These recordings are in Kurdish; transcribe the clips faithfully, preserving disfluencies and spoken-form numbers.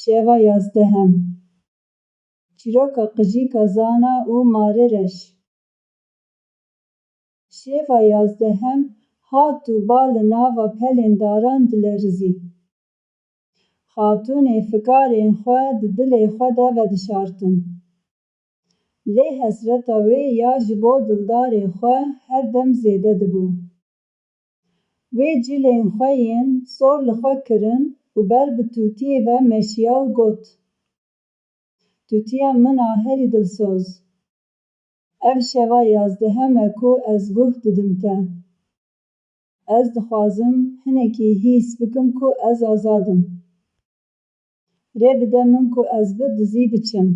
Şeva yazdehem. Çîroka qijîka Zana û Marê Reş. Şeva yazdehem hat û ba li nava pelên daran dilerizî. Xatûnê fikarên xwe di dilê xwe de vedişartin. Lê hesreta wê ya ji bo dildarê xwe her dem zêde dibû. Wê cilên xwe yên sor li xwe kirin û ber bi tûtiyê ve meşiya û got, "Tûtiya min a herî dilsoz. Ev şeva yazdehem e ku ez guh didim te. Ez dixwazim hinekî hîs bikim ku ez azad im. Rê bide min ku ez bi dizî biçim."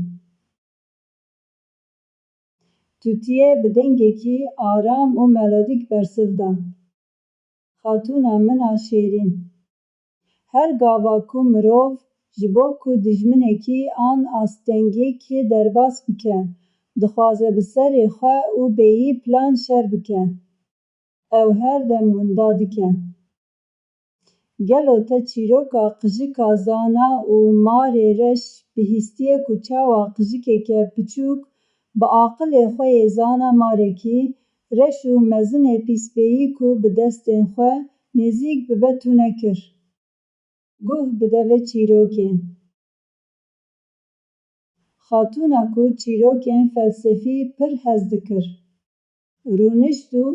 Tûtiyê bi dengekî aram û melodîk bersiv da, "Xatûna min a şêrîn, her gava ku mirov ji bo ku dijminekî an astengekê derbas bike, dixwaze bi serê xwe û bêyî plan şer bike, ew her dem winda dike." Gelo te çîroka qijika Zana û Marê Reş bihîstiye ku çawa qijikeke piçûk bi aqilê xwe yê Zana Marekî reş û mezinê pîspêyî ku bi destên xwe nêzîk bibe tune kir? Guh bide vê çîrokê. Xatûna ku çîrokên felsefî pir hez dikir, rûnişt û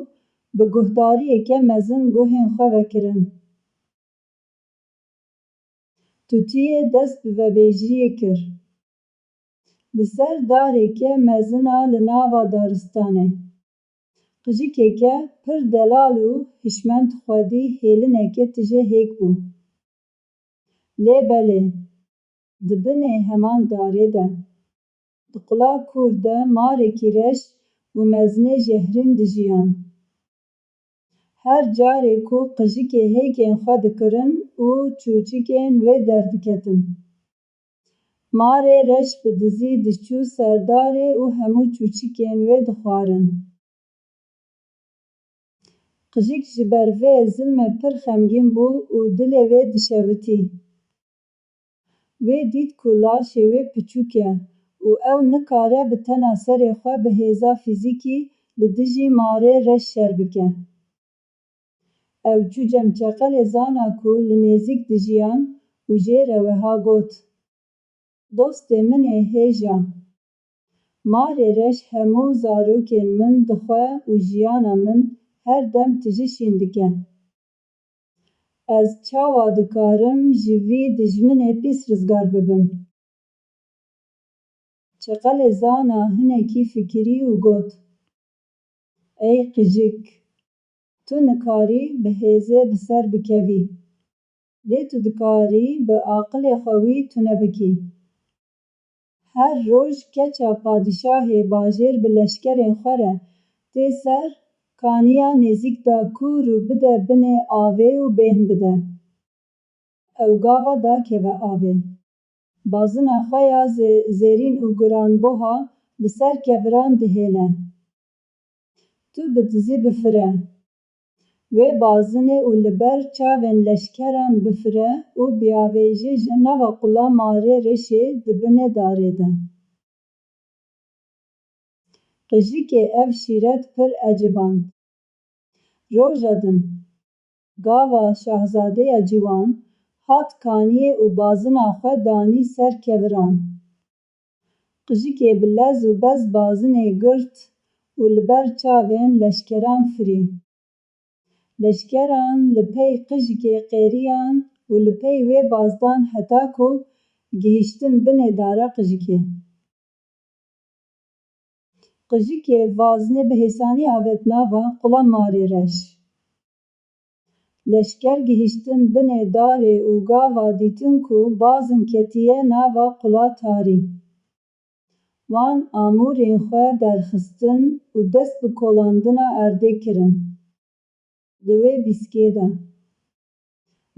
bi guhdariyeke mezin guhên xwe vekirin. Tûtiyê dest bi vebêjiyê kir. Li ser dareke mezin a li nava daristanê, qijikeke pir delal û hişmend xwedî hêlineke tije hêk bû. Lê belê, di binê heman darê de, di qula kûr de marekî reş û mezinê jehrîn dijiyan. Her carê ku qijikê hêkên xwe dikirin û çûçikên wê derdiketin, Marê Reş bi dizî diçû ser darê û hemû çûçikên wê dixwarin. Qijik ji ber vê zilmê pir xemgîn bû û dilê wê dişewitî. Wê dît ku laşê wê piçûk e û ew nikare bi tena serê xwe bi hêza fîzîkî li dijî Marê Reş şer bike. Ew çû cem çeqelê Zana ku li nêzîk dijiyan û jê re wiha got, "Dostê min ê hêja, Marê Reş hemû zarokên min dixwe û jiyana min her dem tije şîn dike. Ez çawa dikarim ji vî dijminê pîs rizgar bibim?" Çeqelê Zana hinekî fikirî û got, "Ey qijik, tu nikarî bi hêzê bi ser bikevî. Lê tu dikarî bi aqilê xwe wî tune bikî. Her roj keça padîşahê bajêr bi leşkerên xwe re tê ser kaniya nêzîk da kûr û bide binê avê û bêhn bide. Ew gava dakeve avê. Bazina xwe ya zê-, zêrîn û giranboha li ser keviran dihêle. Tu bi dizî bifire. Wê bazinê û li ber çavên leşkeran bifire û biyavêjê ji nava qula Marê Reşê di binê darê de." Qijikê ev şîret pir eciband. Roja din, gava şahzadeya ciwan hat kaniyê û bazina xwe danî ser keviran. Qijikê bi lez û bez bazinê girt û li ber çavên leşkeran firî. Leşkeran li pey qijikê qêriyan û li pey wê bazdan heta ku gihiştin binê dara qijikê. Qijikê bazinê bi hêsanî avêt nava qula Marê Reş. Leşker gihiştin binê darê û gava dîtin ku bazin ketiye nava qula tarî. Wan amûrên xwe derxistin û dest bi kolandina erdê kirin. Di wê bîskê de,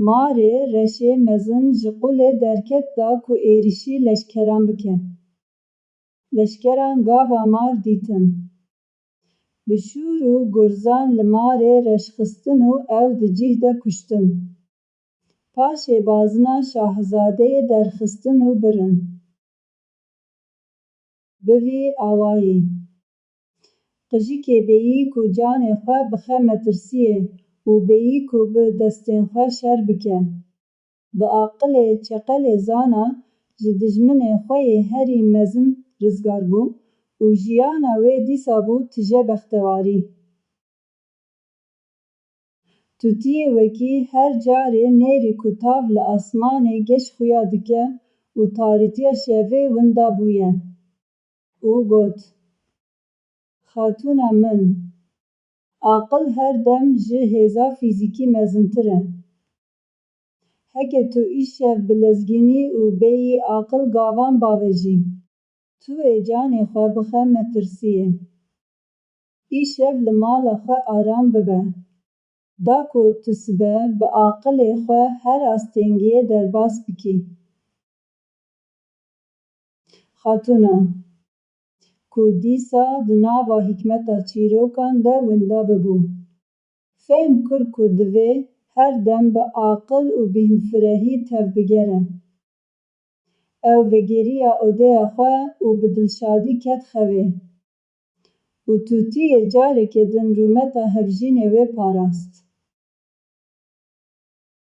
Marê Reşê mezin ji qulê derket da ku êrişî leşkeran bike. Leşkeran gava mar dîtin. Bi şûr û gurzan li Marê Reş xistin û ew di cih de kuştin. Paşê bazina şahzadeyê derxistin û birin. Bi vî awayî. Qijikê bêyî ku canê xwe bixe metirsiyê û bêyî ku bi destên xwe şer bike. Bi aqilê çeqelê zana ji dijminê xwe yê herî mezin rizgar bû û jiyana wê dîsa bû tije bextewarî. Tutiyê wekî her carê nêrî ku tav li asmanê geş xuya dike û tarîtiya şevê winda bûye û got, Xatûna min, aqil her dem ji hêza fîzîkî mezintir e. Heke tu îşev bi lezgînî û bêyî aqil gavan bavêjî, tu ê canê xwe bixe metirsiyê. Îşev li mala xwe aram bibe. Da ku tu sibe bi aqilê xwe her astengiyê derbas bikî. Xatûna, ku dîsa di nava hikmeta çîrokan de winda bibû, fêm kir ku divê her dem bi aqil û bîhnfirehî tevbigere. Ew vegeriya odeya xwe û bi dilşadî ket xevê. Û Tutiyê careke din rûmeta hevjînê wê parast.